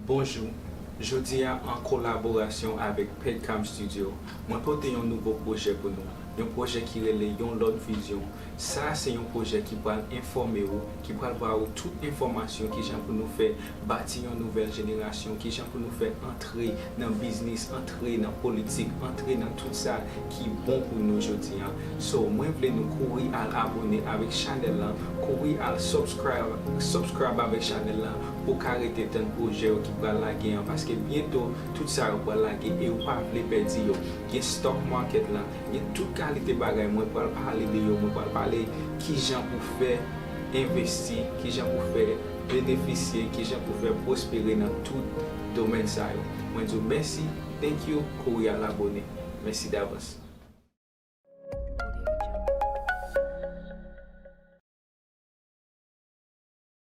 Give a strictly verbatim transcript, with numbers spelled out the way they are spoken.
Bonjou, jodi a an kolaborasyon avèk Pedcam Studio, mwen pote yon nouvo pwojè pou nou, yon pwojè ki rele Yon Lòt Vizyon. Sa a se yon pwojè ki pral enfòme ou, ki pral ba ou tout enfòmasyon kijan pou nou fè bati yon nouvèl jenerasyon, kijan pou nou fè antre nan biznis, antre nan politik, antre nan tout sa ki bon pou nou jodi a. So, mwen vle nou kouri al abòne avèk chanèl lan, kouri al subscribe, subscribe avèk chanèl lan pou w ka rete tann pwojè yo ki pral lage an, paske byento tout sa yo pral lage e ou pa vle pèdi yo. Gen stock market lan, gen tout kalite bagay mwen pral pale de yo, mwen pral pale kijan pou fè envesti, kijan pou fè benefisye, kijan pou fè pwospere nan tout domèn sa yo. Mwen di w mèsi, thank you, kouri al abòne. Mèsi davans.